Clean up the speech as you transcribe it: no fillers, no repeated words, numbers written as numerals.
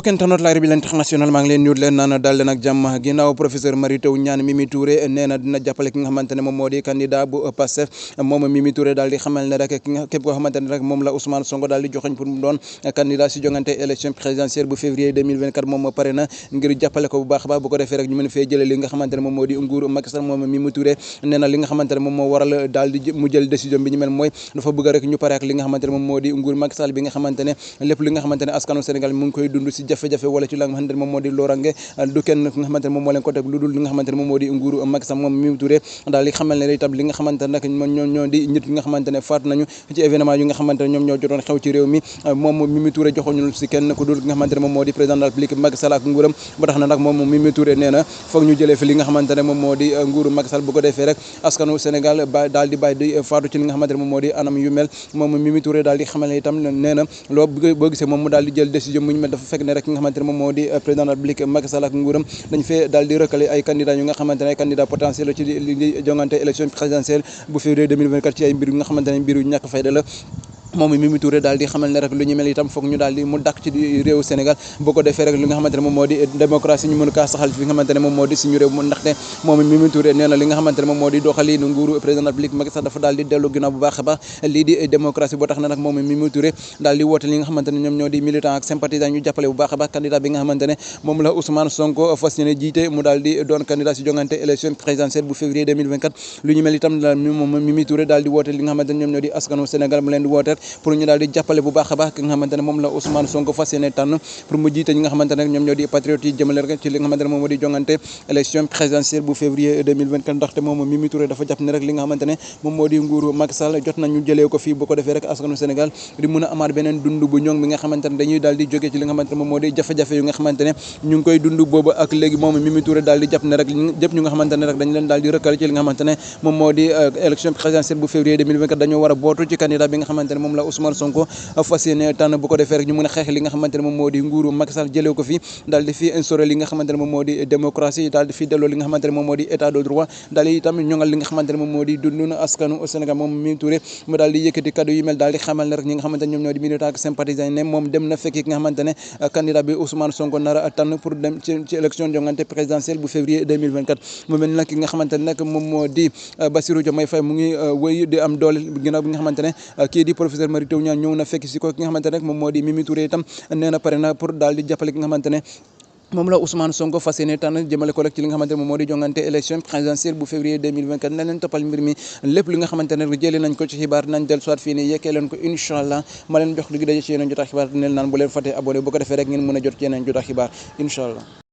mbokk internet Live bi l'international maa ngi leen nuyu leen naan dal leen ak jàmm ginnaaw professeur Mary Teuw Niane Mimi Touré nee na dina jàppale ki nga xamante ne moom moo di candidat bu Pastef moom Mimi Touré daal di xamal ne rek ki nga képp koo xamante ne rek moom la Ousmane Sonko daal di joxoñ pour mu doon candidat si jongante élection présidentielle bu février 2024 moom pare na ngir jàppale ko bu baax a baax bu ko defee rek ñu mën fee jëlee li nga xamante ne moom moo di nguuru Macky Sall moom Mimi Touré nee na li nga xamante ne moom moo waral daal di mu jël décision bi ñu mel mooy dafa bëgg rek ñu pare ak li nga xamante ne moom moo di nguuru Macky Sall bi nga xamante ne lépp li nga xamante ne askanu Sénégal mu ngi koy dund si jafe-jafe wala ci la nga xamante ne moom moo di loorange du kenn ki nga xamante ne moom moo leen ko teg lu dul li nga xamante ne moom moo di nguuru Macky Sall moom Mimi Touré daal di xamal ne itam li nga xamante ne nag ñoo di nit yi nga xamante ne faat nañu ci événement yi nga xamante ne ñoom ñoo jotoon xew ci réew mi moom Mimi Touré joxoñul si kenn ku dul ki nga xamante ne moom moo di président de la République Macky Sall ak nguuram ba tax na nag moom Mimi Touré nee na foog ñu jëlee fi li nga xamante ne moom moo di nguuru Macky Sall bu ko defee rek askanu Sénégal ba daal di bàyyi di faatu ci li nga xamante ne moom moo di anam yu mel moom Mimi Touré daal di xamal ne itam nee na loo boo gisee moom mu daal di jël décision mu ñu mel dafa fekk ne rek ki nga xamante ne moom moo di président de la République Macky Sall ak nguuram dañ fee daal di recalé ay candidats yu nga xamante ne ay candidats potentiels ci li di jongante élection présidentielle bu février 2024 ci ay mbir yu nga xamante ne mbir yu ñàkk fayda la moom Mimi Touré daal di xamal ne rek lu ñu mel itam foog ñu daal di mu dakk ci réewu Sénégal boo ko defee rek li nga xamante ne moom moo di démocratie ñu mën kaa saxal fi nga xamante ne moom moo di suñu réew ndaxte moom Mimi Touré nee na li nga xamante ne moom moo di doxalinu nguuru président de la République Macky Sall dafa daal di dellu ginnaaw bu baax a baax lii di démocratie boo tax na nag moom Mimi Touré daal di woote li nga xamante ne ñoom ñoo di militant ak sympathisant ñu jàppale bu baax a baax candidat bi nga xamante ne moom la Ousmane Sonko fas yéene jiite mu daal di doon candidat si jongante élection présidentielle bu février 2024 lu ñu mel itam moom Mimi Touré daal di woote li nga xamante ne ñoom ñoo di askanu Sénégal mu leen di wooteer pour ñu daal di jàppale bu baax a baax ki nga xamante ne moom la Ousmane Sonko fas yéene tànn pour mu jiite ñi nga xamante ne ñoom ñoo di patriotes yi jëmale rek ci li nga xamante ne moom moo di jongante élection présidentielle bu février 2024 ndaxte moom Mimi Touré dafa jàpp ne rek li nga xamante ne moom moo di nguuru Macky Sall jot nañu jëlee ko fii bu ko defee rek askanu Sénégal di mun a amaat beneen dund bu ñoŋ bi nga xamante ne dañuy daal di jógee ci li nga xamante ne moom moo di jafe-jafe yu nga xamante ne ñu ngi koy dund boobu ak léegi moom Mimi Touré daal di jàpp ne rek jëpp ñu nga xamante ne rek dañ leen daal di recalé ci li nga xamante ne moom moo di élection présidentielle bu février 2024 dañoo war a bootu ci candidat bi nga xamante ne moom la Ousmane Sonko fas yéene tànn bu ko defee rek ñu mën a xeex li nga xamante ne moom moo di nguuru Macky Sall jëlee ko fi daal di fi instauré li nga xamante ne moom moo di démocratie daal di fi delloo li nga xamante ne moom moo di état de droit daal di itam ñoŋal li nga xamante ne moom moo di dundun askanu Sénégal moom Mimi Touré mu daal di yëkkati kaddu yu mel daal di xamal ne rek ñi nga xamante ne ñoom ñoo di militant ak sympathisant ne moom dem na fekki ki nga xamante ne candidat bi Ousmane Sonko nar a tànn pour dem ci élection jongante présidentielle bu février 2024 mu mel nag ki nga xamante ne nag moom moo di Bassirou Diomaye Faye mu ngi wéy di am doole ginnaaw bi nga xamante ne kii di professeur Mary Teuw Niane ñëw na fekk si ko ki nga xamante ne moom moo di Mimi Touré itam nee na pare na pour daal di jàppale ki nga xamante ne moom la Ousmane Sonko fas yéene tànn jëmale ko rek ci li nga xamante ne moom moo di jongante élection présidentielle bu février 2024 na leen toppal mbir mi lépp li nga xamante ne jëlee nañ ko ci xibaar nañ del soit fii nii yekkee leen ko incha allah ma leen jox digg daje ci yeneen jotaay xibaar neel naan bu leen fàtte abonné bu ko defee rek ngeen mën a jot ci yeneen jotaay xibaar incha allah